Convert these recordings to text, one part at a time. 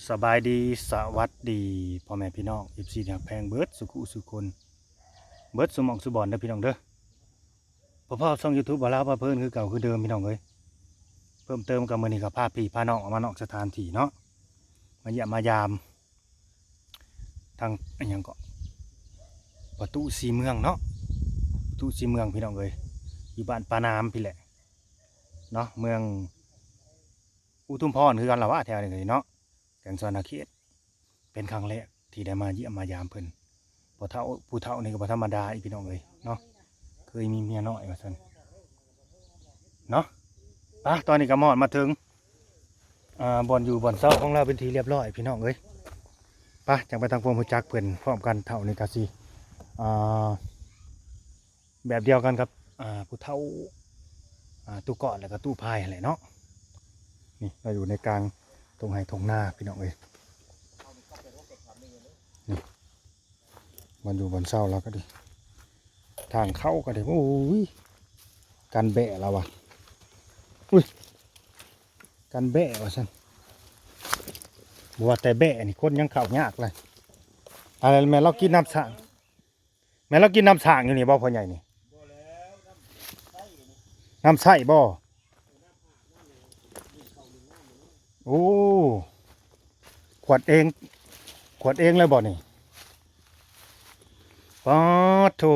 ສະບາຍດີ ສະຫວັດດີ ພໍ່ແມ່ພີ່ນ້ອງ ເອັຟຊີ ທີ່ຮັກແພງເບິດສູ່ຄູ່ສູ່ຄົນ ເບິດສູ່ໝ່ອງສູ່ບ່ອນເດີພີ່ນ້ອງເດີ. ພົບພໍ່ຊ່ອງຢູທູບບ່າວລາວພາເພີນຄືເກົ່າຄືເດີມພີ່ນ້ອງເອີຍ. ເພີ່ມເຕີມກໍມື້ນີ້ກໍພາພີ່ພານ້ອງອອກມານອກສະຖານທີ່ເນາະ ມາຢ້ຽມມາຢາມ ທາງ ອີຫຍັງເກາະ ປະຕູສີເມືອງເນາະ ປະຕູສີເມືອງພີ່ນ້ອງເອີຍ ຢູ່ບ້ານປາໜາມພີ້ແຫຼະເນາະ ເມືອງອຸທຸມພອນຄືກັນລະວະ ແຖວນີ້ກໍດີເນາະ ແຂວງສະຫວັນນະເຂດ. ເປັນຄັ້ງແລກທີ່ໄດ້ມາຢ້ຽມມາຢາມເພິ່ນ. ພໍ່ເຖົ້າ ຜູ້ເຖົ້ານີ້ກໍບໍ່ທຳມະດາອີກພີ່ນ້ອງເອີຍເນາະ ເຄີຍມີເມຍນ້ອຍວ່າຊັ້ນເນາະ. ປະ ຕອນນີ້ກໍມາຮອດມາເຖິງ ອ່າ ບ່ອນຢູ່ບ່ອນເຊົາຂອງລາວເປັນທີ່ລຽບຮ້ອຍພີ່ນ້ອງເອີຍ. ປະ ຈັ່ງໄປທຳຄວາມຮູ້ຈັກເພິ່ນພ້ອມກັນ. ເຖົ້ານີ້ກໍຊິ ອ່າ ແບບດຽວກັນກັບ ອ່າ ຜູ້ເຖົ້າ ອ່າ ຕູ້ກອດ ແລ້ວກໍຕູ້ພາຍຫັ້ນແຫຼະເນາະ. ນີ້ລາວຢູ່ໃນກາງທົ່ງໄຮ່ທົ່ງນາພີ່ນ້ອງເອີຍ. ນີ້ ບ່ອນຢູ່ບ່ອນເຊົາລາວກໍດີ ທາງເຂົ້າກໍດີ. ໂອ້ຍ ກັນແບ້ລາວວ່າ ອຸ້ຍ ກັນແບ້ວ່າຊັ້ນ. ບໍ່ວ່າແຕ່ແບ້ນີ້ ຄົນຍັງເຂົ້າຍາກເລີຍ. ອາ ແມ່ນລາວກິນນ້ຳສ້າງ ແມ່ນລາວກິນນ້ຳສ້າງຢູ່ນີ້ບໍ່ ພໍ່ໃຫຍ່ນີ້? ນ້ຳໃຊ້ບໍ່? ໂອ້ ຂວດເອງ ຂວດເອງເລີຍບໍ່ນີ້? ປາດໂທ້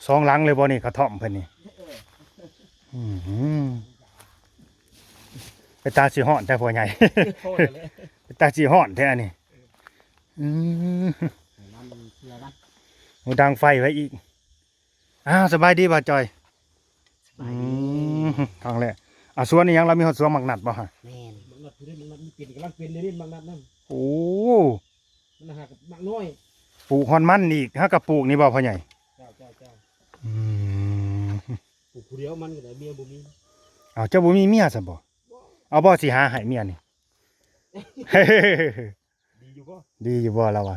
ສອງຫຼັງເລີຍບໍ່ນີ້ ກະທ່ອມເພິ່ນນີ້? ເອີ ອື ເປັນຕາຊິຮ້ອນແທ້ພໍ່ໃຫຍ່ ຮ້ອນແຫຼະ ເປັນຕາຊິຮ້ອນແທ້ອັນນີ້. ອື ໃຫ້ມັນເຊື່ອກັນ ໂອ້ ດັງໄຟໄວ້ອີກ. ອ້າວ ສະບາຍດີບ່າວຈ່ອຍ. ສະບາຍດີ. ອື ຄັ້ງແລກ. ອ່າ ສວນອີ່ຫຍັງ ລາວມີຮອດສວນໝາກນັດບໍ່ຫະ? ແມ່ນ ໝາກນັດ ໝາກນັດມັນເປັນ ກຳລັງເປັນເດ ໝາກນັດນັ້ນ. ໂອ້ ມັນຫາກໝາກນ້ອຍ ປູກຮອດມັນອີກ. ຫາກະປູກນີ້ບໍ່ພໍ່ໃຫຍ່? ເຈົ້າ ເຈົ້າ ເຈົ້າ. ອື ປູກຜູ້ດຽວ ມັນກໍໄດ້ ເມຍບໍ່ມີ. ເອົາ ເຈົ້າບໍ່ມີເມຍຊັ້ນບໍ່? ບໍ່. ເອົາບໍ່ ຊິຫາໃຫ້ເມຍນີ້? ດີຢູ່ບໍ່? ດີຢູ່ບໍ່ລາວວ່າ?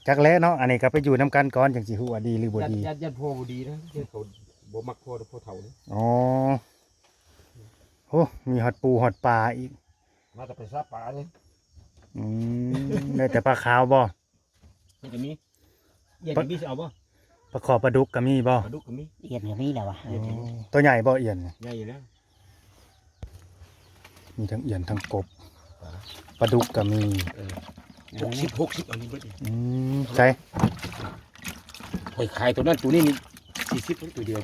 ຈັກແຫຼະເນາະ ອັນນີ້ກໍໄປຢູ່ນຳກັນກ່ອນ ຈັ່ງຊິຮູ້ວ່າດີຫຼືບໍ່ດີ. ຢ້ານ ຢ້ານພໍ່ບໍ່ດີນະ ຢ້ານເຂົາບໍ່ມັກພໍ່ ພໍ່ເຖົ້ານີ້. ອໍ ໂອ້ ມີຮອດປູຮອດປາອີກ. ມາແຕ່ໄປຊາປາເດ້. ອືມ ໄດ້ແຕ່ປາຂາວບໍ່? ມັນກໍມີ ອຽນກໍມີ ຊິເອົາບໍ່? ປາຂໍ ປາດຸກກໍມີບໍ່? ປາດຸກກໍມີ ອຽນກໍມີແລ້ວວະ. ອືມ ໂຕໃຫຍ່ບໍ່ອຽນ? ໃຫຍ່ຢູ່ແລ້ວ. ມີທັງອຽນທັງກົບ ປາດຸກກໍມີ. ເອີ ຫົກສິບ ຫົກສິບ ເອົານີ້ເບິດ. ອືມ ໃສ ຂ້ອຍຂາຍໂຕນັ້ນໂຕນີ້ນີ້ ສີ່ສິບ ໂຕດຽວ.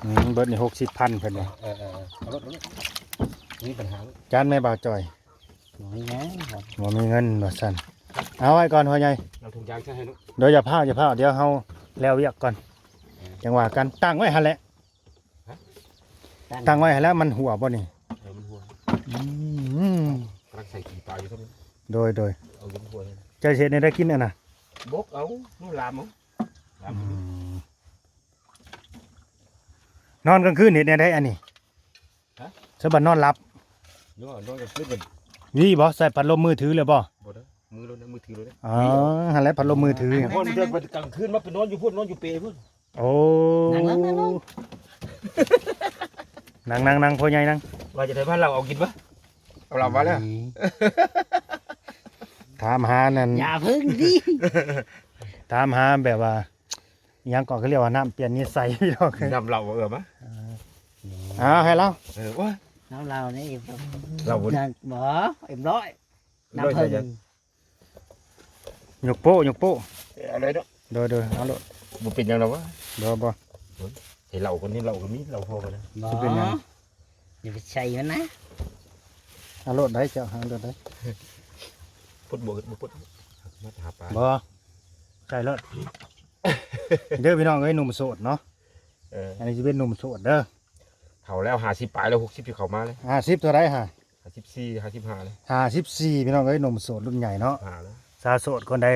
ອືມ ເບິດນີ້ ຫົກສິບພັນ ເພິ່ນວ່າ. ເອີ ເອີ ເອົາໂລດ ເອົາໂລດ ບໍ່ມີບັນຫາ. ຈານແມ່ບ່າວຈ່ອຍ ບໍ່ມີຫຍັງ ບໍ່ມີເງິນວ່າຊັ້ນ. ເອົາໄວ້ກ່ອນພໍ່ໃຫຍ່ ເອົາຖົງຢາງໃສ່ໃຫ້ເນາະ. ໂດຍ ຢ່າພ້າວ ຢ່າພ້າວ ດຽວເຮົາແລ້ວວຽກກ່ອນ ເອີ ຈັ່ງວ່າກັນ. ຕັ້ງໄວ້ຫັ້ນແຫຼະ. ຮະ? ຕັ້ງ ຕັ້ງໄວ້ຫັ້ນແຫຼະ. ມັນຮົ່ວບໍ່ນີ້? ເອີ ມັນຮົ່ວ. ອືມ ກຳລັງໃສ່ຂີ້ປາຢູ່. ໂດຍ ໂດຍ. ເອົາລົງຮົ່ວ. ເຈົ້າຊິເຮັດແນວໃດກິນອັນນ່ະ? ບົກເອົາ ມາລາມເອົາ ລາມ. ອືມ ນອນກາງຄືນເຮັດແນວໃດອັນນີ້? ຮະ? ສະບັດນອນຫຼັບ ນອນ ນອນກາງຄືນ ມີບໍ່? ໃສ່ພັດລົມມືຖືເລີຍບໍ່? ບໍ່ໄດ້ ມືລົດ ມືຖືລົດ. ອໍ ຫັ້ນແຫຼະ ພັດລົມມືຖື. ນອນກາງຄືນມາໄປນອນຢູ່ພຸ້ນ ນອນຢູ່ເປພຸ້ນ. ໂອ້ ນັ່ງລົງ ນັ່ງລົງ ນັ່ງ ນັ່ງ ນັ່ງ ພໍ່ໃຫຍ່ນັ່ງ. ວ່າຈະໄດ້ພາເຫຼົ້າເອົາກິນບໍ່? ເອົາເຫຼົ້າມາແລ້ວ. ອືມ ຖາມຫານັ້ນ ຢ່າເພິ່ງຕິ. ຖາມຫາແບບວ່າ ອີຫຍັງກໍເຂົາເອີ້ນວ່ານ້ຳປ່ຽນນິໄສພີ່ນ້ອງ. ນ້ຳເຫຼົ້າ ເອີ ມາ. ເອີ ເອົາໃຫ້ລາວ. ເອີ ໂອ້ຍ ນ້ຳເຫຼົ້ານີ້ ເຫຼົ້າບໍ່ ບໍ່ ເອັມຮ້ອຍ ນ້ຳເຜິ້ງ. ຍົກໂປ້ ຍົກໂປ້. ເອີ ເອົາເລີຍເນາະ. ໂດຍ ໂດຍ ເອົາໂລດ. ບໍ່ເປັນຫຍັງດອກວະ. ບໍ່ ບໍ່. ໃຫ້ເຫຼົ້າກ່ອນນີ້ ເຫຼົ້າກໍມີ ເຫຼົ້າພໍກັນນະ. ບໍ່ ຊິເປັນຫຍັງ? ຢ່າໄປໃສ່ມັນນະ. ເອົາໂລດໄດ໋ ເຈົ້າ ເອົາໂລດໄດ໋. ປົດບໍ່ ບໍ່ປົດ ມາຫາປາ. ບໍ່ ໃສ່ໂລດ. ເດີພີ່ນ້ອງເອີຍ ໜຸ່ມໂສດເນາະ. ເອີ ອັນນີ້ຊິເປັນໜຸ່ມໂສດເດີ. ເຖົ້າແລ້ວ ຫ້າສິບປາຍແລ້ວ ຫົກສິບຊິເຂົ້າມາເລີຍ. ຫ້າສິບເທົ່າໃດຫະ? ຫ້າສິບສີ່ ຫ້າສິບຫ້າເລີຍ. ຫ້າສິບສີ່ ພີ່ນ້ອງເອີຍ ໜຸ່ມໂສດລຸ້ນໃຫຍ່ເນາະ. ຫ້າແລ້ວ ສາວໂສດຄົນໃດ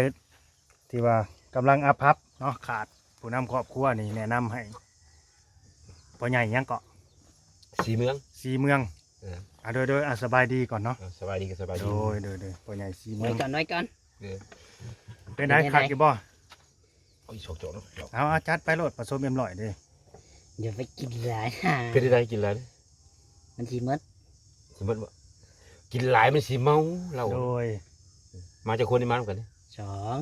ທີ່ວ່າກຳລັງອັບພັບເນາະ ຂາດຜູ້ນຳຄອບຄົວນີ້ ແນະນຳໃຫ້ພໍ່ໃຫຍ່ຫຍັງເກາະ? ສີເມືອງ. ສີເມືອງ. ເອີ ອ່າ ໂດຍ ໂດຍ ອ່າ ສະບາຍດີກ່ອນເນາະ. ເອີ ສະບາຍດີກໍສະບາຍດີ. ໂດຍ ໂດຍ ໂດຍ ພໍ່ໃຫຍ່ສີເມືອງ. ໄວ້ກ່ອນ ໄວ້ກ່ອນ. ເອີ ເປັນໃດ ເປັນໃດ ຄັກຢູ່ບໍ່? ເອົາອີກສອງຈອກເນາະ. ເອົາ ເອົາ ຈັດໄປໂລດ ປະສົມເອັມຮ້ອຍເດ້. ຢ່າໄປກິນຫຼາຍ. ເປັນໃດ ກິນຫຼາຍ ມັນຊິໝົດ. ຊິໝົດບໍ່? ກິນຫຼາຍມັນຊິເມົາເຫຼົ້າ. ໂດຍ ມາຈັກຄົນນີ້ມານຳກັນນີ້? ສອງ.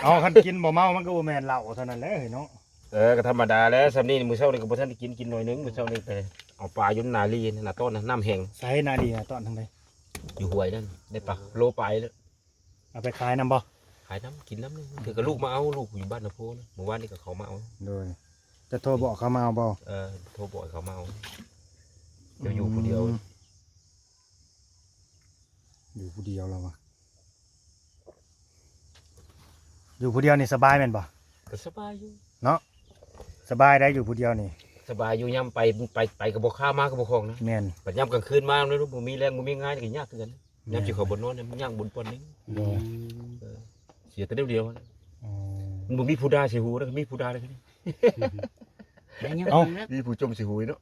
ເອົາ ຄັນກິນບໍ່ເມົາມັນກໍບໍ່ແມ່ນເຫຼົ້າເທົ່ານັ້ນແຫຼະເຮີ້ຍເນາະ. ເອີ ກໍທຳມະດາແຫຼະ ສ່ຳນີ້ມື້ເຊົ້ານີ້ກໍບໍ່ທັນໄດ້ກິນ ກິນໜ້ອຍໜຶ່ງ. ມື້ເຊົ້ານີ້ໄປເອົາປາຢູ່ນາລີນະ ຕອນນະ ນ້ຳແຫ້ງ. ໃສນາລີນະ ຕອນທາງໃດ? ຢູ່ຫ້ວຍນັ້ນ ໄດ້ປາໂລປາຍແລ້ວ. ເອົາໄປຂາຍນຳບໍ່? ຂາຍນຳ ກິນນຳ. ເທື່ອກໍລູກມາເອົາ ລູກຢູ່ບ້ານນາໂພນະ ມື້ວານນີ້ກໍເຂົາມາເອົາ. ໂດຍ ຈະໂທບອກເຂົາມາເອົາບໍ່? ເອີ ໂທບອກໃຫ້ເຂົາມາເອົາ. ເຈົ້າຢູ່ຜູ້ດຽວ? ອືມ ຢູ່ຜູ້ດຽວລາວວ່າ ຢູ່ຜູ້ດຽວນີ້ສະບາຍແມ່ນບໍ່? ກໍສະບາຍຢູ່ເນາະ ສະບາຍໄດ໋ ຢູ່ຜູ້ດຽວນີ້ສະບາຍຢູ່. ຍາມໄປ ໄປ ໄປກໍບໍ່ຄ້າ ມາກໍບໍ່ຄ່ອງນະ. ແມ່ນ ບັດຍາມກາງຄືນມາ ບໍ່ມີແຮງ ບໍ່ມີງານ ກໍຍາກຄືກັນ. ຍາມຊິເຂົ້າບ່ອນນອນ ມັນຍາກບຸນບ່ອນໜຶ່ງ. ໂດຍ ເອີ ເສຍແຕ່ດຽວ. ອໍ ມັນບໍ່ມີຜູ້ດ່າໃສ່ຫູນະ ມີຜູ້ດ່າແລ້ວ. ເອົ້າ ມີຜູ້ຈົ່ມໃສ່ຫູເນາະ.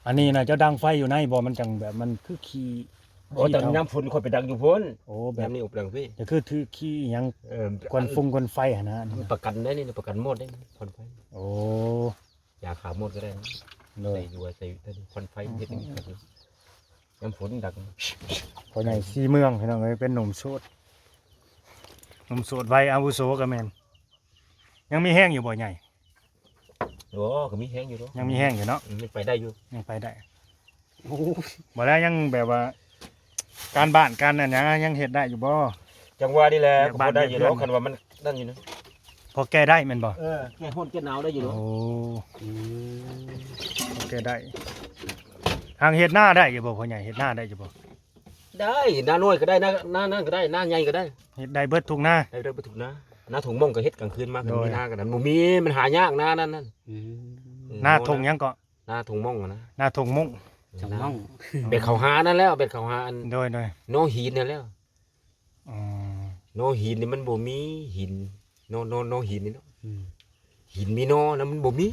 ອັນນີ້ນະ ເຈົ້າດັງໄຟຢູ່ໃນບໍ່? ມັນຈັ່ງແບບ ມັນຄືຂີ້. ໂອ້ ຕອນຍາມຝົນຂ້ອຍໄປດັງຢູ່ພຸ້ນ. ໂອ້ ແບບຍາມນີ້ອອກໄປດັງພີ້ ກໍຄືຖືຂີ້ຫຍັງ. ເອີ ຄວັນຟຸງຄວັນໄຟຫັ້ນນະ. ປະກັນໄດ້ນີ້ ປະກັນໝົດໄດ້ນີ້ ຄວັນໄຟ. ໂອ້ ຢາຂ້າມົດກໍໄດ້ນະ. ໂດຍ ໃສ່ຢູ່ວ່າໃສ່ຄວັນໄຟເຮັດໃຫ້ມັນຄັກຢູ່ ຍາມຝົນດັງ. ພໍ່ໃຫຍ່ສີເມືອງ ພີ່ນ້ອງເອີຍ ເປັນໜຸ່ມໂສດ ໜຸ່ມໂສດໄວອາວຸໂສກໍແມ່ນ. ຍັງມີແຮງຢູ່ບໍ່ໃຫຍ່? ໂອ້ ກໍມີແຮງຢູ່ດອກ ຍັງມີແຮງຢູ່ເນາະ. ອືມ ຍັງໄປໄດ້ຢູ່ ຍັງໄປໄດ້. ໂອ້ ບໍ່ແລ້ວ ຍັງແບບວ່າ ການບ້ານການອັນຫຍັງ ຍັງເຮັດໄດ້ຢູ່ບໍ່? ຈັ່ງວ່ານີ້ແຫຼະ ກໍພໍໄດ້ຢູ່ດອກ ຄັນວ່າມັນນັ້ນຢູ່ນະ. ພໍແກ້ໄດ້ແມ່ນບໍ່? ເອີ ແກ້ຮ້ອນແກ້ໜາວໄດ້ຢູ່ດອກ. ໂອ້ ອືມ ພໍແກ້ໄດ້. ຫາງເຮັດນາໄດ້ຢູ່ບໍ່ພໍ່ໃຫຍ່? ເຮັດນາໄດ້ຢູ່ບໍ່? ໄດ້ ນານ້ອຍກໍໄດ້ ນາ ນານັ້ນກໍໄດ້ ນາໃຫຍ່ກໍໄດ້. ເຮັດໄດ້ເບິດທຸກນາ? ໄດ້ ໄດ້ເບິດທຸກນາ. ນາທົ່ງມ່ອງກໍເຮັດກາງຄືນມາ ໂດຍ ມີນາກໍໄດ້. ບໍ່ມີ ມັນຫາຍາກນານັ້ນ. ອືມ ນາທົ່ງຫຍັງເກາະ? ນາທົ່ງມ່ອງນະ. ນາທົ່ງມ່ອງ ເອີ ທົ່ງມ່ອງ ແບກເຂົ້າຫານັ້ນແຫຼະ ແບກເຂົ້າຫາອັນ ໂດຍ ໂດຍ ໜໍຫີນນັ້ນແຫຼະ. ອໍ ໜໍຫີນນີ້ມັນບໍ່ມີຫີນ ໜໍ ໜໍ ໜໍຫີນນີ້ເນາະ. ອືມ ຫີນມີໜໍນະ ມັນບໍ່ມີ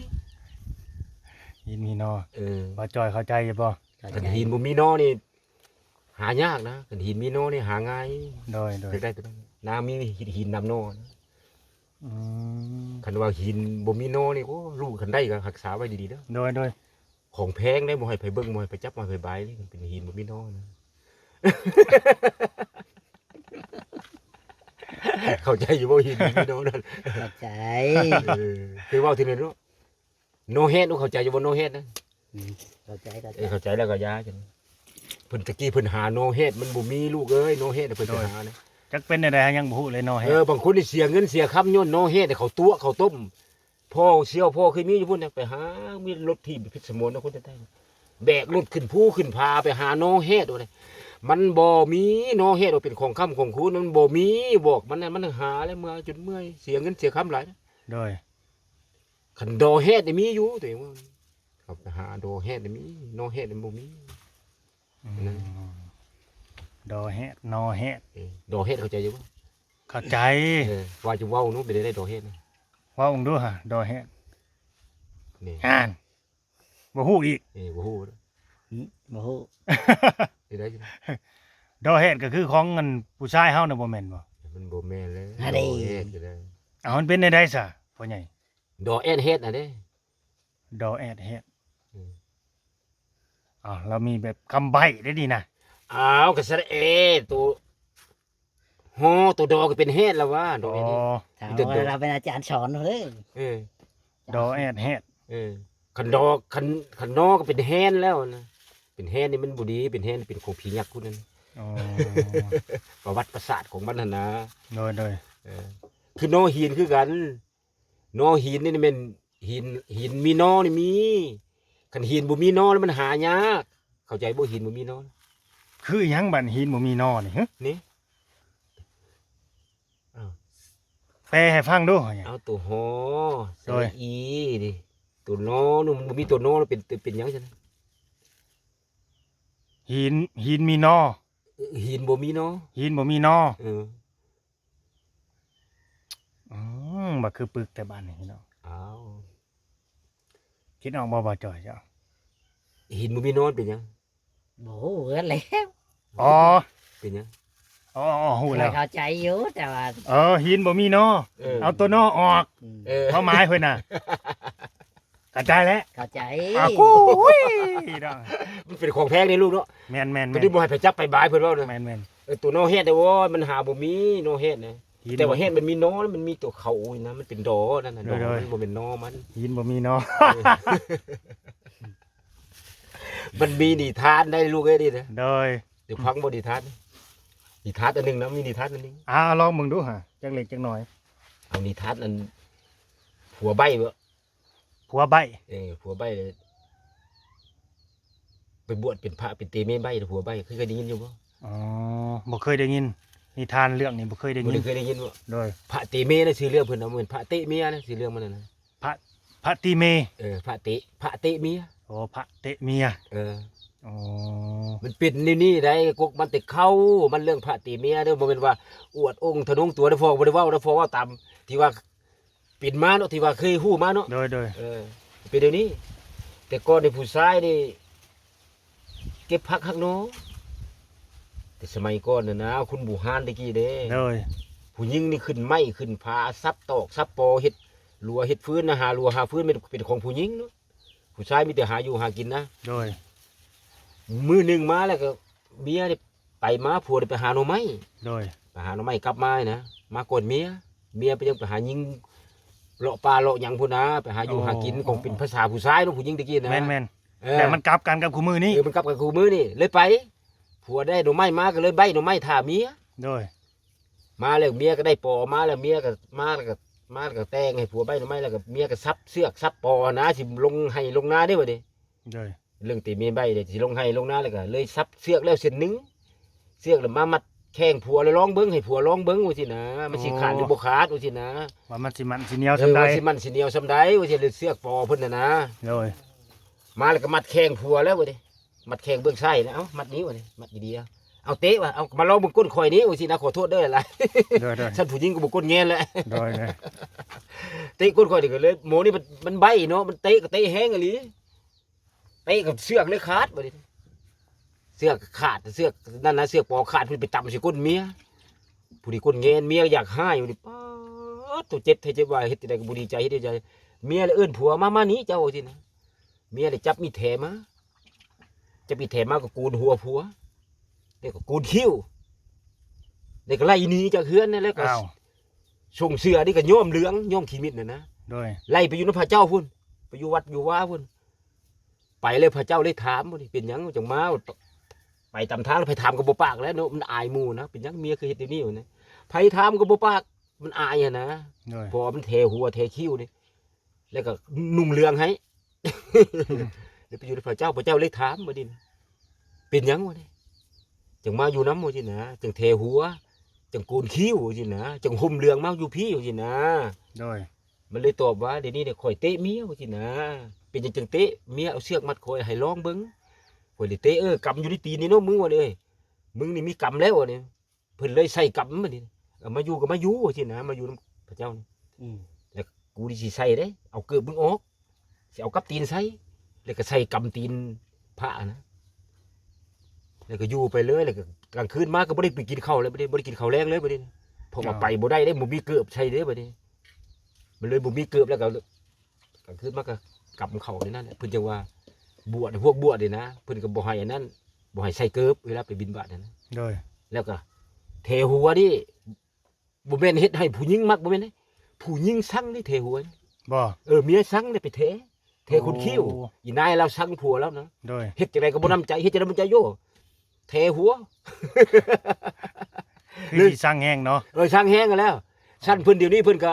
ຫີນມີໜໍ. ເອີ ບ່າວຈ່ອຍເຂົ້າໃຈຢູ່ບໍ່? ຄັນຫີນບໍ່ມີໜໍນີ້ຫາຍາກນະ ຄັນຫີນມີໜໍນີ້ຫາງ່າຍ. ໂດຍ ໂດຍ ຢາກໄດ້ໂຕນັ້ນ. ນາມີຫີນ ຫີນນຳໜໍນະ. ອືມ ຄັນວ່າຫີນບໍ່ມີໜໍນີ້ ໂອ້ ລູກຄັນໄດ້ກໍຮັກສາໄວ້ດີໆເດີ. ໂດຍ ໂດຍ ຂອງແພງເດ້ ບໍ່ໃຫ້ໃຜເບິ່ງ ບໍ່ໃຫ້ໃຜຈັບ ບໍ່ໃຫ້ໃຜບາຍເດ້ ຄັນເປັນຫີນບໍ່ມີໜໍນະ. ເຂົ້າໃຈຢູ່ບໍ່? ຫີນບໍ່ມີໜໍນັ້ນ ເຂົ້າໃຈ. ເອີ ຄືເວົ້າທີໜຶ່ງເນາະ ໜໍແຮດ ເຂົ້າໃຈຢູ່ບໍ່? ໜໍແຮດນະ. ອືມ ເຂົ້າໃຈ ເຂົ້າໃຈ. ເອີ ເຂົ້າໃຈແລ້ວກໍຢ່າ. ເພິ່ນ ຕະກີ້ເພິ່ນຫາໜໍແຮດ ມັນບໍ່ມີລູກເອີຍ ໜໍແຮດເພິ່ນໄປຫານະ. ຈັກເປັນແນວໃດ ຍັງບໍ່ຮູ້ເລີຍໜໍແຮດ. ເອີ ບາງຄົນນີ້ເສຍເງິນເສຍຄຳຍ້ອນໜໍແຮດ ເຂົາຕົວະເຂົາຕົ້ມ. ພໍ່ເຊຍພໍ່ເຄີຍມີຢູ່ພຸ້ນນະ ໄປຫາ ມີລົດຖີບພິດສະໝວນນະ ຄົນໄທ ແບກລົດຂຶ້ນພູຂຶ້ນຜາໄປຫາໜໍແຮດ. ໂອ້ຍ ມັນບໍ່ມີໜໍແຮດວ່າເປັນຂອງຄ້ຳຂອງຄູນ ມັນບໍ່ມີ. ບອກມັນນະ ມັນຫາແລ້ວເມື່ອຍຈົນເມື່ອຍ ເສຍເງິນເສຍຄຳຫຼາຍ. ໂດຍ ຄັນໜໍແຮດນີ້ມີຢູ່ ຕົວເອງວ່າ ເຂົາໄປຫາໜໍແຮດນີ້ມີ ໜໍແຮດນີ້ບໍ່ມີ. ອືມ ນັ້ນ ດອແຮດ ນອແຮດ. ເອີ ດອແຮດເຂົ້າໃຈຢູ່ບໍ່? ເຂົ້າໃຈ. ເອີ ວ່າຈະເວົ້າໜູ ເປັນໄດ້ດອແຮດນະ? ເວົ້າເບິ່ງດູຫາ ດອແຮດ. ນີ້ ອ່ານ ບໍ່ຮູ້ອີກ. ເອີ ບໍ່ຮູ້ ອືມ ບໍ່ຮູ້. ເປັນໄດ້ ດອແຮດກໍຄືຂອງອັນຜູ້ຊາຍເຮົານະ ບໍ່ແມ່ນບໍ່? ມັນບໍ່ແມ່ນແລ້ວ ອັນນີ້ ດອແຮດກໍໄດ້. ເອົາ ມັນເປັນແນວໃດຊະ ພໍ່ໃຫຍ່? ດອແອດແຮດນະເດ້. ດອແອດແຮດ. ອືມ ອ້າວ ລາວມີແບບຄຳໃບ້ໄດ້ນີ້ນະ. ອ້າວ ກໍສະແລະເອ ໂຕ ຮໍ ໂຕ ດອ ກໍເປັນແຮດລະວ່າ ດອແອດແຮດ. ອໍ ມີແຕ່ ລາວເປັນອາຈານສອນເລີຍ. ເອີ ດອແອດແຮດ. ເອີ ຄັນດອ ຄັນ ຄັນນອ ກໍເປັນແຮນແລ້ວນະ. ເປັນແຮນນີ້ມັນບໍ່ດີ ເປັນແຮນນີ້ເປັນຂອງຜີຍັກພຸ້ນນັ້ນ. ອໍ ປະຫວັດປະສາດຂອງມັນຫັ້ນນະ. ໂດຍ ໂດຍ. ເອີ ຄືນອຫີນຄືກັນ. ນອຫີນນີ້ແມ່ນຫີນ ຫີນມີນໍນີ້ມີ. ຄັນຫີນບໍ່ມີນໍແລ້ວມັນຫາຍາກ. ເຂົ້າໃຈບໍ່? ຫີນບໍ່ມີນໍ ຄືອີຫຍັງບັດ? ຫີນບໍ່ມີນໍນີ້ ຮະ? ນີ້ ອ້າວ ແປໃຫ້ຟັງດູ. ເອົາ ໂຕ ຮ ໂດຍ ສະຫຼະອີນີ້ ໂຕ ນ ນີ້ ມັນບໍ່ມີໂຕ ນ ແລ້ວເປັນ ເປັນຫຍັງຊັ້ນ? ຫີນ ຫີນມີນໍ ເອີ ຫີນບໍ່ມີນໍ ຫີນບໍ່ມີນໍ. ເອີ ອືມ ບັດຄືປຶກແຕ່ບາດນີ້ເນາະ. ອ້າວ ຄິດອອກບໍ່ ບ່າວຈ່ອຍເຈົ້າ? ຫີນບໍ່ມີນໍເປັນຫຍັງ? ບໍ່ຮູ້ຄືກັນແລ້ວ. ອໍ ເປັນຫຍັງ? ອໍ ຮູ້ແລ້ວ ເຂົ້າໃຈຢູ່ ແຕ່ວ່າ ເອີ ຫີນບໍ່ມີນໍ ເອີ ເອົາໂຕ ນ ອອກ. ອືມ ເອີ ຄວາມໝາຍເພິ່ນນະ. ເຂົ້າໃຈແລ້ວ ເຂົ້າໃຈ ອ້າວ ໂອ້ຍເນາະ ມັນເປັນຂອງແພງເດ້ລູກເນາະ ແມ່ນໆໆ ຕົວນີ້ບໍ່ໃຫ້ໃຜຈັບໃຜບາຍ ເພິ່ນເວົ້າເນາະ ແມ່ນໆ ເອີ ຕົວນໍແຮດເດ້ ໂອ້ຍ ມັນຫາບໍ່ມີນໍແຮດນະ ຫີນ ແຕ່ວ່າແຮດມັນມີນໍ ມັນມີຕົວເຂົານະ ມັນເປັນດໍນັ້ນນະ ໂດຍໆ ນໍ ມັນບໍ່ແມ່ນນໍມັນ ຫີນບໍ່ມີນໍ ເອີ ມັນມີນິທານໄດ໋ລູກເອີຍ ນີ້ນະ ໂດຍ ໄດ້ຟັງບໍ່ນິທານ? ນິທານອັນໜຶ່ງນະ ມີນິທານອັນໜຶ່ງ ອ່າ ລອງເບິ່ງດູຫາ ຈັກເລັກຈັກນ້ອຍ ເອົານິທານອັນຜົວໃບ້ບໍ? ຜົວໃບ້ ເອີ ຜົວໃບ້ ໄປບວດເປັນພະ ເປັນເຕເມໃບ້ ຜົວໃບ້ ເຄີຍ ເຄີຍໄດ້ຍິນຢູ່ບໍ່? ອໍ ບໍ່ເຄີຍໄດ້ຍິນ ນິທານເລື່ອງນີ້ບໍ່ເຄີຍໄດ້ຍິນ ບໍ່ໄດ້ເຄີຍໄດ້ຍິນບໍ? ໂດຍ ພະເຕເມນະ ຊື່ເລື່ອງເພິ່ນນະ ບໍ່ແມ່ນພະເຕະເມຍນະ ຊື່ເລື່ອງມັນນະ ພະ ພະຕິເມ ເອີ ພະເຕະ ພະເຕະເມຍ ໂອ້ ພະເຕະເມຍ ເອີ ອໍ ມັນເປັນແນວນີ້ໄດ໋ ກົກມັນແຕ່ເກົ່າ ມັນເລື່ອງພະເຕະເມຍເດີ ບໍ່ແມ່ນວ່າອວດອົງທະນົງຕົວເດີ ພໍ່ບໍ່ໄດ້ເວົ້າເດີ ພໍ່ເວົ້າຕາມທີ່ວ່າເປັນມາເນາະ ທີ່ວ່າເຄີຍຮູ້ມາເນາະ ໂດຍໆ ເອີ ເປັນແນວນີ້ ແຕ່ກ່ອນນີ້ຜູ້ຊາຍນີ້ ເກັບຜັກຫັກໜໍ່ ແຕ່ສະໄໝກ່ອນນະນະ ຄຸນບູຮານແຕ່ກີ້ເດ້ ໂດຍ ຜູ້ຍິງນີ້ຂຶ້ນໄມ້ຂຶ້ນຜາ ສັບຕອກສັບປໍ ເຮັດລົວເຮັດຟືນນະ ຫາລົວຫາຟືນ ແມ່ນເປັນຂອງຜູ້ຍິງເນາະ ຜູ້ຊາຍມີແຕ່ຫາຢູ່ຫາກິນນະ ໂດຍ ມື້ໜຶ່ງມາແລ້ວກໍເມຍນີ້ໄປມາ ຜົວໄດ້ໄປຫາໜໍ່ໄມ້ ໂດຍ ໄປຫາໜໍ່ໄມ້ກັບມານະ ມາກ່ອນເມຍ ເມຍໄປຍັງໄປຫາຍິງ ເລາະປ່າເລາະຫຍັງພຸ້ນນະ ໄປຫາຢູ່ຫາກິນ ໂອ້ ຂອງເປັນພາສາຜູ້ຊາຍເນາະ ຜູ້ຍິງແຕ່ກີ້ນະ ແມ່ນໆ ເອີ ແຕ່ມັນກັບກັນກັບຄູ່ມື້ນີ້ ເອີ ມັນກັບກັນຄູ່ມື້ນີ້ ເລີຍໄປ ຜົວໄດ້ໜໍ່ໄມ້ມາກໍເລີຍໃບ້ໜໍ່ໄມ້ຖ້າເມຍ ໂດຍ ມາແລ້ວເມຍກໍໄດ້ປໍມາແລ້ວ ເມຍກໍມາແລ້ວກໍ ມາແລ້ວກໍແຕ່ງໃຫ້ຜົວໃບ້ໜໍ່ໄມ້ ແລ້ວກໍເມຍກໍສັບເຊືອກສັບປໍນະ ຊິລົງໄຮ່ລົງນາເດ້ບັດນີ້ ໂດຍ ເລື່ອງເຕເມໃບ້ເດ້ ຊິລົງໄຮ່ລົງນາ ແລ້ວກໍເລີຍສັບເຊືອກແລ້ວເສັ້ນໜຶ່ງ ເຊືອກແລ້ວມາມັດແຂ້ງຜົວ ແລ້ວລອງເບິ່ງ ໃຫ້ຜົວລອງເບິ່ງວ່າຊີ້ນະ ມັນຊິຂາດ ໂອ້ ຫຼືບໍ່ຂາດວ່າຊີ້ນະ ວ່າມັນຊິໝັ້ນຊິໜຽວ ເອີ ສ່ຳໃດ ວ່າຊິໝັ້ນຊິໜຽວສ່ຳໃດ ວ່າຊິເລີຍເຊືອກປໍເພິ່ນນະນະ ໂດຍ ມາແລ້ວກໍມັດແຂ້ງຜົວແລ້ວບັດນີ້ ມັດແຂ້ງເບື້ອງຊ້າຍນະ ເອົ້າ ມັດນີ້ບັດນີ້ ມັດດີໆ ເອົາເຕະວ່າ ເອົາ ມາລອງເບິ່ງກົ້ນຂ້ອຍນີ້ ວ່າຊີ້ນະ ຂໍໂທດເດີຫຼາຍໆ ໂດຍໆ ຊັ້ນຜູ້ຍິງກໍບໍ່ກົ້ນແງນແຫຼະ ໂດຍໆ ເຕະກົ້ນຂ້ອຍນີ້ກໍເລີຍ ໝໍນີ້ມັນ ມັນໃບ້ເນາະ ມັນເຕະກໍເຕະແຮງອີ່ຫຼີ ເຕະກັບເຊືອກເລີຍຂາດບັດນີ້ ເຊືອກຂາດ ເຊືອກນັ້ນນະ ເຊືອກປໍຂາດ ເພິ່ນໄປຕຳໃສ່ກົ້ນເມຍ ຜູ້ນີ້ກົ້ນແງນ ເມຍຢາກຮ້າຍຢູ່ນີ້ ປາດໂທ້ ເຈັບແທ້ເຈັບວ່າ ເຮັດຈັ່ງໃດກໍບໍ່ດີໃຈ ເຮັດຈັ່ງໃດ ເມຍລະເອີ້ນຜົວມາ ມານີ້ເຈົ້າ ວ່າຊີ້ນະ ເມຍລະຈັບມີດແຖມາ ຈັບມີດແຖມາກໍໂກນຫົວຜົວ ແລ້ວກໍໂກນຄິ້ວ ແລ້ວກໍໄລ່ໜີຈາກເຮືອນນັ້ນ ແລ້ວກໍ ອ້າວ ສົ່ງເສື້ອນີ້ກໍຍ້ອມເຫຼືອງ ຍ້ອມຂີ້ມິດນັ້ນນະ ໂດຍ ໄລ່ໄປຢູ່ນຳພະເຈົ້າພຸ້ນ ໄປຢູ່ວັດຢູ່ວາພຸ້ນ ໄປແລ້ວພະເຈົ້າເລີຍຖາມ ເປັນຫຍັງຈັ່ງມາ ໄປຕາມທາງ ໃຜຖາມກໍບໍ່ປາກແລ້ວເນາະ ມັນອາຍໝູ່ນະ ເປັນຫຍັງເມຍຄືເຮັດແນວນີ້ນະ ໃຜຖາມກໍບໍ່ປາກ ມັນອາຍຫັ້ນນະ ໂດຍ ເພາະວ່າມັນແຖຫົວແຖຄິ້ວນີ້ ແລ້ວກໍນຸ່ງເຫຼືອງໃຫ້ ແລ້ວໄປຢູ່ນຳພະເຈົ້າ ພະເຈົ້າເລີຍຖາມບັດນີ້ ເປັນຫຍັງວະນີ້ ຈັ່ງມາຢູ່ນຳ ວ່າຊີ້ນະ ຈັ່ງແຖຫົວ ຈັ່ງໂກນຄິ້ວ ວ່າຊີ້ນະ ຈັ່ງຫົ່ມເຫຼືອງມາຢູ່ພີ້ ວ່າຊີ້ນະ ໂດຍ ມັນເລີຍຕອບວ່າ ດຽວນີ້ນະຂ້ອຍເຕະເມຍ ວ່າຊີ້ນະ ເປັນຫຍັງຈຶ່ງເຕະ ເມຍເອົາເຊືອກມັດຂ້ອຍ ໃຫ້ລອງເບິ່ງ ຂ້ອຍເລີຍເຕະ ເອີ ກຳຢູ່ໃນຕີນນີ້ເນາະ ມຶງວ່ານີ້ ເອີຍ ມຶງນີ້ມີກຳແລ້ວ ວ່ານີ້ ເພິ່ນເລີຍໃສ່ກຳບັດນີ້ ເອົາມາຢູ່ກໍມາຢູ່ ວ່າຊີ້ນະ ມາຢູ່ນຳພະເຈົ້ານີ້ ອືມ ແລ້ວກູນີ້ຊິໃສ່ເດ້ ເອົາເກີບມຶງອອກ ຊິເອົາກັບຕີນໃສ່ ແລ້ວກໍໃສ່ກຳຕີນພະນະ ແລ້ວກໍຢູ່ໄປເລີຍ ແລ້ວກໍກາງຄືນມາກໍບໍ່ໄດ້ໄປກິນເຂົ້າເລີຍ ບໍ່ໄດ້ ບໍ່ໄດ້ກິນເຂົ້າແລງເລີຍບັດນີ້ ເພາະວ່າ ເຈົ້າ ໄປບໍ່ໄດ້ເດ້ ບໍ່ມີເກີບໃສ່ເດ້ບັດນີ້ ມັນເລີຍບໍ່ມີເກີບ ແລ້ວກໍກາງຄືນມາກໍກຳເຂົ້າໃນນັ້ນແຫຼະ ເພິ່ນຈັ່ງວ່າບວດ ພວກບວດນີ້ນະ ເພິ່ນກໍບໍ່ໃຫ້ອັນນັ້ນ ບໍ່ໃຫ້ໃສ່ເກີບເວລາໄປບິນບາດຫັ້ນນະ ໂດຍ ແລ້ວກໍແຖຫົວນີ້ ບໍ່ແມ່ນເຮັດໃຫ້ຜູ້ຍິງມັກ ບໍ່ແມ່ນເດ້ ຜູ້ຍິງຊັງເດ້ແຖຫົວນີ້ ບໍ່ ເອີ ເມຍຊັງເດ້ໄປແຖ ແຖຂົນຄິ້ວ ໂອ້ ອີນາຍລາວຊັງຜົວລາວນະ ໂດຍ ເຮັດຈັ່ງໃດກໍບໍ່ນຳໃຈ ເຮັດຈັ່ງໃດບໍ່ໃຈໂຢ ແຖຫົວ ຄືຊິຊັງແຮງເນາະ ເອີ ຊັງແຮງຫັ້ນແລ້ວ ຊັ້ນເພິ່ນດຽວນີ້ເພິ່ນກໍ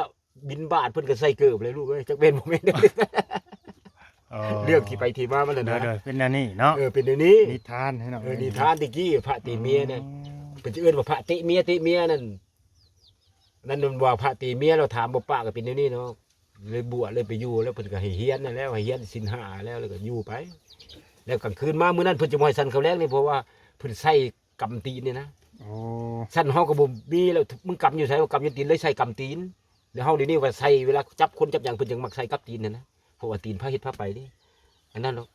ບິນບາດ ເພິ່ນກໍໃສ່ເກີບແລ້ວລູກເອີຍ ຈັກແມ່ນບໍ່ແມ່ນ ອໍ ເລື່ອງທີ່ໄປທີ່ມາມັນນະ ໂດຍໆ ເປັນແນວນີ້ເນາະ ເອີ ເປັນແນວນີ້ ນິທານໃຫ້ເນາະ ເອີ ນິທານແຕ່ກີ້ພະເຕະເມຍນະ ອືມ ເພິ່ນຈະເອີ້ນວ່າພະເຕະເມຍ ເຕະເມຍນັ້ນ ນັ້ນແມ່ນວ່າພະຕີເມຍ ແລ້ວຖາມບໍ່ປາກກໍເປັນແນວນີ້ເນາະ ເລີຍບວດ ເລີຍໄປຢູ່ ແລ້ວເພິ່ນກໍໃຫ້ຮຽນນັ້ນແຫຼະ ໃຫ້ຮຽນສິນຫ້າແລ້ວ ແລ້ວກໍຢູ່ໄປ ແລ້ວກາງຄືນມາມື້ນັ້ນເພິ່ນຈະບໍ່ໃຫ້ສັນເຂົ້າແລງນີ້ ເພາະວ່າເພິ່ນໃສ່ກຳຕີນນີ້ນະ ໂອ້ ສັນເຮົາກໍບໍ່ມີແລ້ວ ມຶງກຳຢູ່ໃສ ວ່າກຳຢູ່ຕີນ ເລີຍໃສ່ກຳຕີນ ແລ້ວເຮົາດຽວນີ້ວ່າໃສ່ ເວລາຈັບຄົນຈັບຫຍັງ ເພິ່ນຈັ່ງມັກໃສ່ກັບຕີນຫັ້ນນະ ເພາະວ່າຕີນພະເຮັດພະໄປເດ້ ອັນນັ້ນເນາະ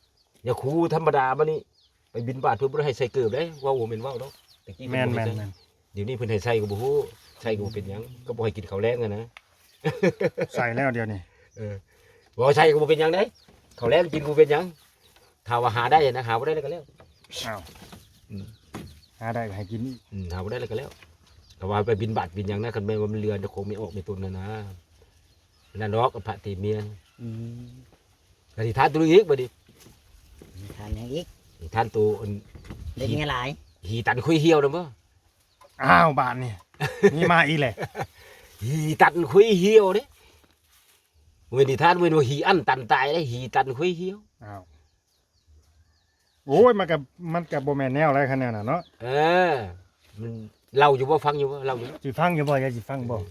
ຢ່າຄູທຳມະດາ ບາດນີ້ໄປບິນບາດເພິ່ນບໍ່ໄດ້ໃຫ້ໃສ່ເກີບເດ້ ເວົ້າບໍ່ແມ່ນເວົ້າດອກ ແຕ່ກີ້ເພິ່ນບໍ່ໃຫ້ໃສ່ ແມ່ນໆໆ ດຽວນີ້ເພິ່ນໃຫ້ໃສ່ກໍບໍ່ຮູ້ ໃສ່ກໍບໍ່ເປັນຫຍັງ ກໍບໍ່ໃຫ້ກິນເຂົ້າແລງຫັ້ນນະ ໃສ່ແລ້ວດຽວນີ້ ເອີ ບໍ່ໃສ່ກໍບໍ່ເປັນຫຍັງເດ້ ເຂົາແລ້ງກິນບໍ່ເປັນຫຍັງ ຖ້າວ່າຫາໄດ້ນະ ຫາບໍ່ໄດ້ແລ້ວກໍແລ້ວ. ອ້າວ ອືມ ຫາໄດ້ກໍໃຫ້ກິນອີກ. ອືມ ຫາບໍ່ໄດ້ແລ້ວກໍແລ້ວ ກໍວ່າໄປບິນບາດບິນຫຍັງນະ ຄັນແມ່ນວ່າມັນເຫຼືອຂອງແມ່ອອກແມ່ຕົນນະນະ ນັ້ນດອກ ພະຕິເມຍນ. ອືມ ອະທິຖານໂຕໜຶ່ງອີກບາດນີ້. ອະທິຖານຫຍັງອີກ? ອະທິຖານໂຕອັນ ໄດ້ເມຍຫຼາຍ ຮີຕັນຄຸຍຫ່ຽວນຳບໍ່? ອ້າວ ບາດນີ້ ມີມາອີກແຫຼະ ຮີຕັນຄຸຍຫ່ຽວເດ້. ບໍ່ແມ່ນນິທານ ບໍ່ແມ່ນວ່າຮີອັນຕັນຕາຍເດ້ ຮີຕັນຄຸຍຫ່ຽວ. ອ້າວ ໂອ້ຍ ມັນກະ ມັນກະບໍ່ແມ່ນແນວໃດຄັນແນວນັ້ນເນາະ. ເອີ ມັນເລົ່າຢູ່ບໍ່ ຟັງຢູ່ບໍ່ ເລົ່າຢູ່ບໍ່? ຊິຟັງຢູ່ບໍ່ ຢາກຊິຟັງບໍ່? ເອີ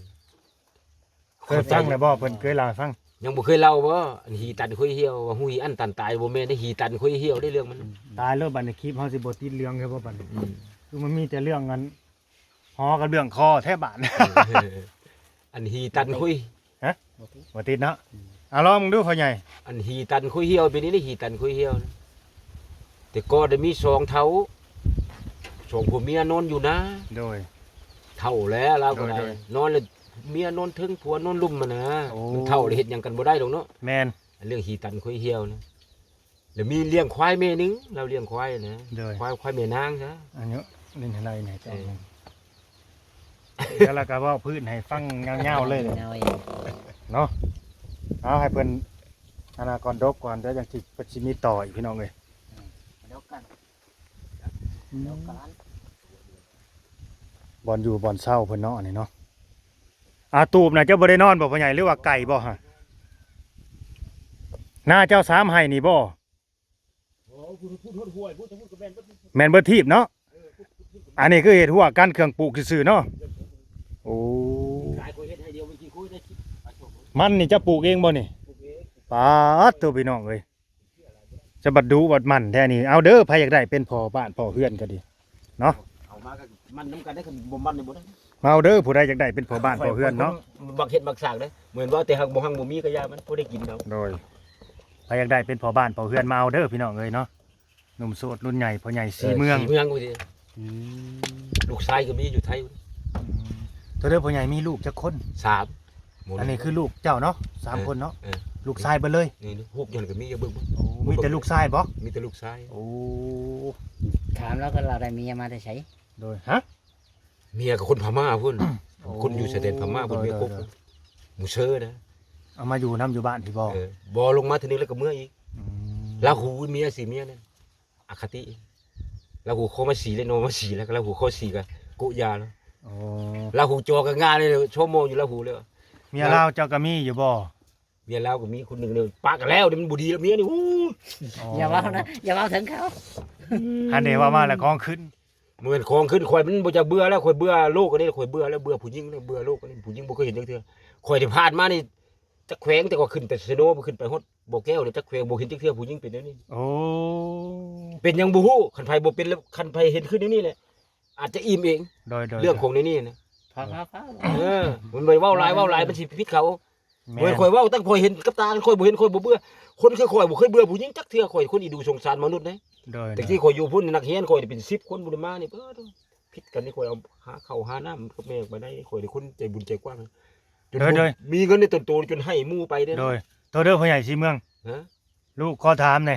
ເຄີຍຟັງແລ້ວບໍ່? ເພິ່ນເຄີຍເລົ່າໃຫ້ຟັງ? ຍັງບໍ່ເຄີຍເລົ່າບໍ່? ອັນຮີຕັນຄຸຍຫ່ຽວ ວ່າຮູ້ຮີອັນຕັນຕາຍ ບໍ່ແມ່ນເດ້ ຮີຕັນຄຸຍຫ່ຽວເດ້ເລື່ອງມັນ. ຕາຍໂລດ ບາດນີ້ຄລິບເຮົາຊິບໍ່ຕິດເລື່ອງຄືບໍ່ບາດນີ້? ອືມ ຄືມັນມີແຕ່ເລື່ອງອັນ ຫໍກັບເລື່ອງຄໍແທ້ບາດ. ເອີ ອັນຮີຕັນຄຸຍ ຮະ? ບໍ່ຕິດ ບໍ່ຕິດເນາະ. ອືມ ເອົາລອງເບິ່ງດູພໍ່ໃຫຍ່ ອັນຮີຕັນຄຸຍຫ່ຽວ ເປັນນີ້ ຮີຕັນຄຸຍຫ່ຽວນະ. ແຕ່ກ່ອນໄດ້ມີສອງເຖົ້າ ສອງຜົວເມຍນອນຢູ່ນາ. ໂດຍ ເຖົ້າແລ້ວລາວກໍໄດ້ ໂດຍ ໂດຍ ນອນແລ້ວ ເມຍນອນເທິງ ຜົວນອນລຸ່ມຫັ້ນນະ. ໂອ້ ມັນເຖົ້າແລ້ວເຮັດຫຍັງກັນບໍ່ໄດ້ດອກເນາະ. ແມ່ນ ອັນເລື່ອງຮີຕັນຄຸຍຫ່ຽວນະ. ແລ້ວມີລ້ຽງຄວາຍແມ່ໜຶ່ງ ລາວລ້ຽງຄວາຍນະ. ໂດຍ ຄວາຍ ຄວາຍແມ່ນາງຊະ. ອາຍຸຫຼິ້ນໃຫ້ໄລ່ແດ່ເຈົ້າ. ເອີ ແລ້ວລະກະເວົ້າພື້ນໃຫ້ຟັງຍາວໆເລີຍເນາະ. ເອົາໃຫ້ເພິ່ນອັນນະກ່ອນ ດົກກ່ອນ ດຽວຈັ່ງຊິ ເພິ່ນຊິມີຕໍ່ອີກ ພີ່ນ້ອງເອີຍ. ດຽວກັນ ດຽວກັນ ບ່ອນຢູ່ບ່ອນເຊົາເພິ່ນເນາະ ອັນນີ້ເນາະ. ອາ ຕູບນະ ເຈົ້າບໍ່ໄດ້ນອນບໍ່ພໍ່ໃຫຍ່ ຫຼືວ່າໄກບໍ່ຫະ? ນາເຈົ້າສາມໄຮ່ນີ້ບໍ່? ແມ່ນເບິດທີບເນາະ. ອັນນີ້ຄືເຮັດຮົ້ວກັນເຄື່ອງປູກຊື່ໆເນາະ. ໂອ້ ມັນນີ້ເຈົ້າປູກເອງບໍ່ນີ້? ປາດໂທ້ ພີ່ນ້ອງເອີຍ ຈະບັດດຸບັດໝັ່ນແທ້ນີ້. ເອົາເດີ ໃຜຢາກໄດ້ເປັນພໍ່ບ້ານພໍ່ເຮືອນກໍດີເນາະ ເອົາມາກໍໝັ່ນນຳກັນໄດ້ ຄັນບໍ່ໝັ່ນນີ້ບໍ່ໄດ້. ມາເອົາເດີ ຜູ້ໃດຢາກໄດ້ເປັນພໍ່ບ້ານພໍ່ເຮືອນເນາະ. ມັກເຮັດມັກສ້າງເດ້ ແມ່ນວ່າແຕ່ຫາກບໍ່ຮັ່ງບໍ່ມີກໍຢ່າມັນ ພໍໄດ້ກິນເອົາ. ໂດຍ ໃຜຢາກໄດ້ເປັນພໍ່ບ້ານພໍ່ເຮືອນ ມາເອົາເດີ ພີ່ນ້ອງເອີຍເນາະ. ໜຸ່ມໂສດລຸ້ນໃຫຍ່ ພໍ່ໃຫຍ່ສີເມືອງ ເອີ ສີເມືອງພຸ້ນເດ. ອືມ ລູກຊາຍກໍມີຢູ່ໄທພຸ້ນ. ອືມ ໂທດເດີ ພໍ່ໃຫຍ່ມີລູກຈັກຄົນ? ສາມ. ອັນນີ້ຄືລູກເຈົ້າເນາະ ສາມ ເອີ ຄົນເນາະ. ເອີ ລູກຊາຍເບິດເລີຍ. ນີ້ຮູບຢູ່ຫັ້ນກໍມີ ຢ່າເບິ່ງເບິ່ງ. ໂອ້ ມີແຕ່ລູກຊາຍບໍ່? ມີແຕ່ລູກຊາຍ. ໂອ້ ຖາມລາວກໍລາວໄດ້ເມຍມາແຕ່ໃສ? ໂດຍ ຮະ? ເມຍກໍຄົນພະມ້າພຸ້ນ. ໂອ້ ຄົນຢູ່ຊາຍແດນພະມ້າພຸ້ນ. ໂດຍ ເມຍກົກ ໂດຍ ໂດຍ ໝູ່ເຊີນະ. ເອົາມາຢູ່ນຳຢູ່ບ້ານພີ້ບໍ່? ເອີ ບໍ່ ລົງມາເທື່ອໜຶ່ງແລ້ວກໍເມືອອີກ. ອືມ ລາວຫູເມຍສີເມຍນັ້ນ ອະຄະຕິ. ລາວຫູຂໍມາສີແລ້ວ ນອນມາສີແລ້ວ ລາວຫູຂໍສີກໍໂກະຢາແລ້ວ. ອໍ ລາວຫູຈໍກໍງ່າຍເລີຍ ຊົ່ວໂມງຢູ່ລາວຫູເລີຍ. ເມຍລາວເຈົ້າກໍມີຢູ່ບໍ່? ເມຍລາວກໍມີຄົນໜຶ່ງເນາະ ປະກັນແລ້ວ ມັນບໍ່ດີແລ້ວເມຍນີ້. ໂອ້ ອໍ ຢ່າເວົ້ານະ ຢ່າເວົ້າເຖິງເຂົາ. ອັນນີ້ເວົ້າມາແລ້ວຂອງຂຶ້ນ. ບໍ່ແມ່ນຂອງຂຶ້ນ ຂ້ອຍມັນບໍ່ຢາກເບື່ອແລ້ວ ຂ້ອຍເບື່ອໂລກອັນນີ້ ຂ້ອຍເບື່ອແລ້ວ ເບື່ອຜູ້ຍິງແລ້ວ ເບື່ອໂລກອັນນີ້ ຜູ້ຍິງບໍ່ເຄີຍເຫັນຈັກເທື່ອ. ຂ້ອຍທີ່ຜ່ານມານີ້ ຈັກແຂວງ ແຕ່ກໍຂຶ້ນແຕ່ເຊໂນ ບໍ່ຂຶ້ນໄປຮອດບໍ່ແກ້ວເລີຍ ຈັກແຂວງ ບໍ່ເຫັນຈັກເທື່ອຜູ້ຍິງເປັນແນວນີ້. ໂອ້ ເປັນຫຍັງບໍ່ຮູ້ ຄັນໃຜບໍ່ເປັນ ຄັນໃຜເຫັນຄືແນວນີ້ແຫຼະ ອາດຈະອີ່ມເອງ. ໂດຍ ໂດຍ ເລື່ອງຂອງແນວນີ້ນະ ເອີ ມັນບໍ່ໄດ້ເວົ້າຫຼາຍ ເວົ້າຫຼາຍມັນຊິຜິດເຂົາ. ແມ່ນ ຂ້ອຍເວົ້າຕັ້ງຂ້ອຍເຫັນກັບຕາ ຄັນຂ້ອຍບໍ່ເຫັນຂ້ອຍບໍ່ເບື່ອ. ຄົນຄືຂ້ອຍບໍ່ເຄີຍເບື່ອຜູ້ຍິງຈັກເທື່ອ ຂ້ອຍຄົນອີດູສົງສານມະນຸດເດ້. ໂດຍ ແຕ່ກີ້ຂ້ອຍຢູ່ພຸ້ນ ນັກຮຽນຂ້ອຍເປັນສິບຄົນ ບໍ່ໄດ້ມານີ້ ເອີ ຜິດກັນນີ້ ຂ້ອຍເອົາຫາເຂົ້າຫານ້ຳກັບແມ່ໄປໄດ້ ຂ້ອຍເປັນຄົນໃຈບຸນໃຈກວ້າງ ຈົນ ໂດຍ ໂດຍ ມີເງິນໃນຕົນໂຕຈົນໃຫ້ໝູ່ໄປເດ້. ໂດຍ ໂທດເດີ ພໍ່ໃຫຍ່ສີເມືອງ ຮະ? ລູກຂໍຖາມແດ່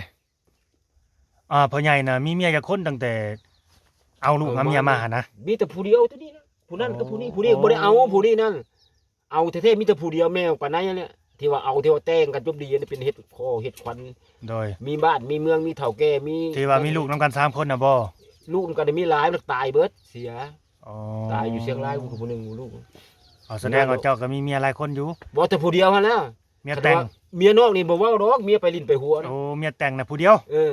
ອ່າ ພໍ່ໃຫຍ່ນະມີເມຍຈັກຄົນ ຕັ້ງແຕ່ເອົາລູກເອົາເມຍມາຫັ້ນນະ? ມີແຕ່ຜູ້ດຽວ ຕົວນີ້ນະ ຜູ້ນັ້ນກັບຜູ້ນີ້ ຜູ້ນີ້ບໍ່ໄດ້ເອົາ ຜູ້ນີ້ນັ້ນ ເອົາແທ້ໆ ມີແຕ່ຜູ້ດຽວ ແມ່ປານໃນຫັ້ນແຫຼະ ທີ່ວ່າເອົາ ທີ່ວ່າແຕ່ງກັນຈົບດີ ອັນນີ້ເປັນເຮັດຄໍເຮັດຂວັນ. ໂດຍ ມີບ້ານມີເມືອງ ມີເຖົ້າແກ່ ມີ ທີ່ວ່າມີລູກນຳກັນສາມຄົນນະບໍ່? ລູກນຳກັນມີຫຼາຍ ມັນຕາຍເບິດ ເສຍ. ອໍ ຕາຍຢູ່ຊຽງລາຍຜູ້ໜຶ່ງລູກ. ອໍ ສະແດງວ່າເຈົ້າກໍມີເມຍຫຼາຍຄົນຢູ່? ບໍ່ ແຕ່ຜູ້ດຽວຫັ້ນແຫຼະ. ເມຍແຕ່ງ ເມຍນອກນີ້ບໍ່ເວົ້າດອກ ເມຍໄປຫຼິ້ນໄປຫົວນະ. ໂອ້ ເມຍແຕ່ງນະຜູ້ດຽວ? ເອີ